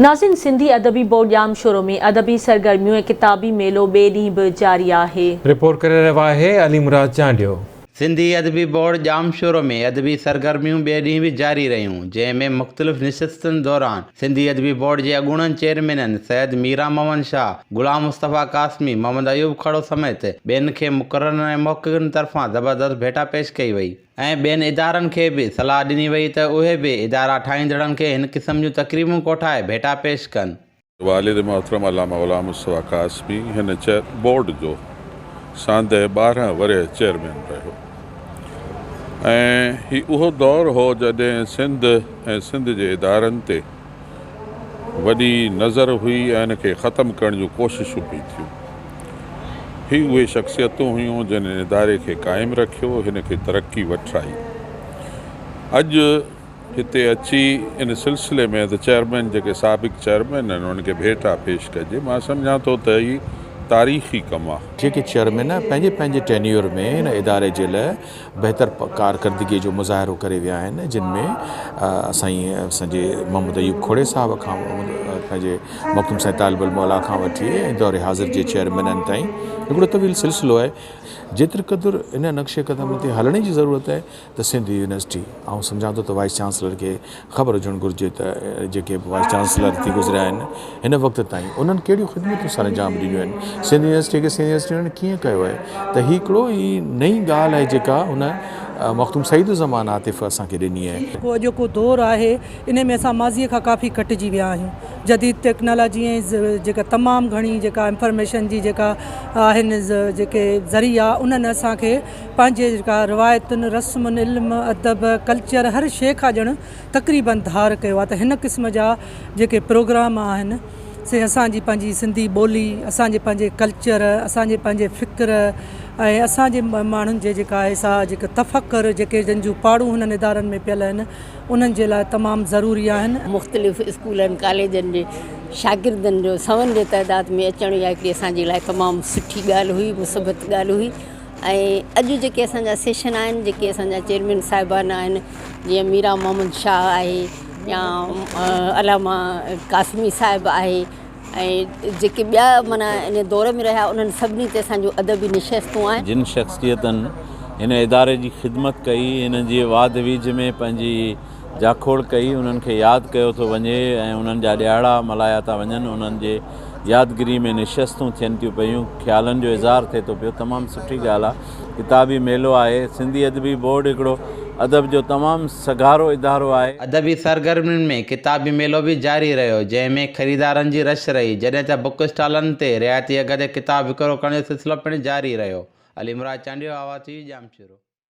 ناظرين سنڌي ادبي بورڊ ڄامشورو ۾ ادبي سرگرميون ۽ ڪتابي ميلو ٻئي ڏينهن به جاري آهي. رپورٽ ڪري رهيو آهي علي مراد چانڊيو. سنڌي ادبي بورڊ ڄامشورو ۾ ادبي سرگرميون ٻئي ڏينهن به جاري رهيون، جنهن ۾ مختلف نشستن دوران سنڌي ادبي بورڊ جي اڳوڻن چيئرمينن سيد ميران محمد شاهه، غلام مصطفيٰ قاسمي، محمد ايوب کهڙو سميت ٻين کي مقررن ۽ محققن طرفان زبردست ڀيٽا پيش ڪئي وئي. ۽ ٻين ادارن کي به صلاح ڏني وئي ته اهي به ادارا ٺاهيندڙن کي هن قسم جون تقريبون ڪوٺائي ڀيٽا پيش ڪن. والد محترم علامه غلام مصطفيٰ قاسمي هن بورڊ جو ساندهه 12 ورهيه چيئرمين رهيو ۽ هي اهو دور هو جڏهن سنڌ ۽ سنڌ جي ادارن تي وڏي نظر هئي ۽ ان کي ختم ڪرڻ جون ڪوششون پئي ٿيون. هي اهي شخصيتون هيون جن ان اداري کي قائم رکيو، هن کي ترقي وٺرائي. اڄ هتي اچي ان سلسلي ۾ ته چيئرمين جيڪي سابق چيئرمين آهن انهن کي ڀيٽا پيش ڪجي، مان سمجهان ٿو ته هي تاريخي ڪم آهي. جيڪي چيئرمين پنهنجي پنهنجي ٽينيور ۾ هن اداري جي لاء بهتر ڪارڪردگيء جو مظاهرو ڪري ويا آهن، جن ۾ سائين اسان جي محمد ايوب کوڙي صاحب کان پنهنجي مخدوم سائين طالب الموليٰ کان وٺي ۽ دور حاضر جي چيئرمينن تائين هڪڙو طويل سلسلو آهي. جيتري قدر ان نقش قدم تي هلڻ جي ضرورت آهي ته سنڌ يونيورسٽي آئون سمجهان ٿو ته وائيس چانسلر کي خبر هجڻ گهرجي ته جيڪي به وائيس چانسلر ٿي گذريا آهن هن وقت تائين انهن ڪهڙيون خدمتون سر انجام ڏنيون آهن سنڌ يونيورسٽي کي سنڌ يونيورسٽي انهن ڪيئن ڪيو آهي ته هي هڪڙو ئي نئين ڳالهه آهي جيڪا هن مخدوم سعيد الزمان عاطف اسان کي ڏني آهي. جيڪو اڄوڪو دور آهي انهي ۾ اسان ماضيء کان ڪافي ڪٽجي ويا آهيون جديد ٽيڪنالاجي ۽ جيڪا تمام گهڻي جيڪا انفارميشن جي جيڪا آهن جيڪي ذريعا انهن اسان کي پنهنجي جيڪا روايتن، رسمن، علم، ادب، ڪلچر هر شيء کان ڄڻ تقريبن ڌار ڪيو آهي ته هن قسم جا جيڪي پروگرام آهن سي اسان جي پنهنجي سنڌي ٻولي، اسان جي پنهنجي ڪلچر، اسان جي پنهنجي فڪر ۽ اسان جي ماڻهن جي جيڪا آهي سا جيڪا تفڪر جيڪي جن جون پاڙون هنن ادارن ۾ پيل آهن انهن جي لاء تمام ضروري آهن. مختلف اسڪولن ڪاليجن جي شاگردن جو سون جي تعداد ۾ اچڻ اها هڪڙي اسان جي لاء تمام سٺي ڳالهه هئي مثبت ڳالهه هئي. ۽ اڄ جيڪي اسان جا سيشن آهن جيڪي اسان جا چيئرمين صاحبان آهن جيئن ميران محمد شاهه آهي يا علامه قاسمي صاحب آهي ۽ جيڪي ٻيا معنيٰ ان دور ۾ رهيا انهن سڀني تي اسان جون ادبي نشستون آهن. جن شخصيتن هن اداري جي خدمت ڪئي، هن جي واڌ ويجهه ۾ پنهنجي جاکوڙ ڪئي، انهن کي ياد ڪيو ٿو وڃي ۽ انهن جا ڏهاڙا ملهايا ٿا وڃن، انهن جي يادگيري ۾ نشستون ٿين ٿيون پيون، خيالن جو اظهار ٿئي ٿو پيو، تمام سٺي ڳالهه آهي، ڪتابي ميلو آهي، سنڌي ادبي بورڊ هڪڙو ادب جو تمام سگهارو ادارو آهي. ادبي سرگرمين ۾ ڪتابي ميلو به جاري رهيو، جنهن ۾ خريدارن جي رش رهي، جڏهن ته بڪ اسٽالن تي رعايتي اگهه تي ڪتاب وڪرو ڪرڻ جو سلسلو پڻ جاري رهيو. علي مراد چانڊيو، آواز ٽي وي، ڄامشورو.